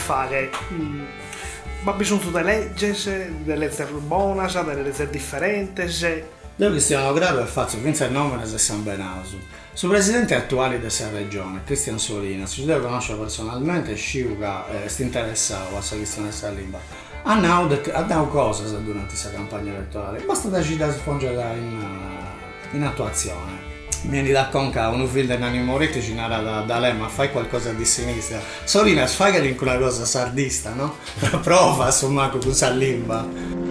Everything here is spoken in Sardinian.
fagher? B'at bisonzu de leges, de lezes bonas, de lezes diferentes? Deu chistiono craru e fatzu fintzas nòmenes e sambenaus. Su presidenti atuali de sa Regione, Christian Solinas, chi deu connosciu personalmente e sciu ca est interessau a sa chistioni de sa limba, at nau at nau cosas duranti sa campagna eletorali, bastat chi ddas pongiat in atuatzione. Mi 'enit a conca unu film de Nanni Moretti chi narat D'Alema fai qualcosa di sinistra, Solinas fai calincuna cosa sardista no? Prova a su mancu cun sa limba.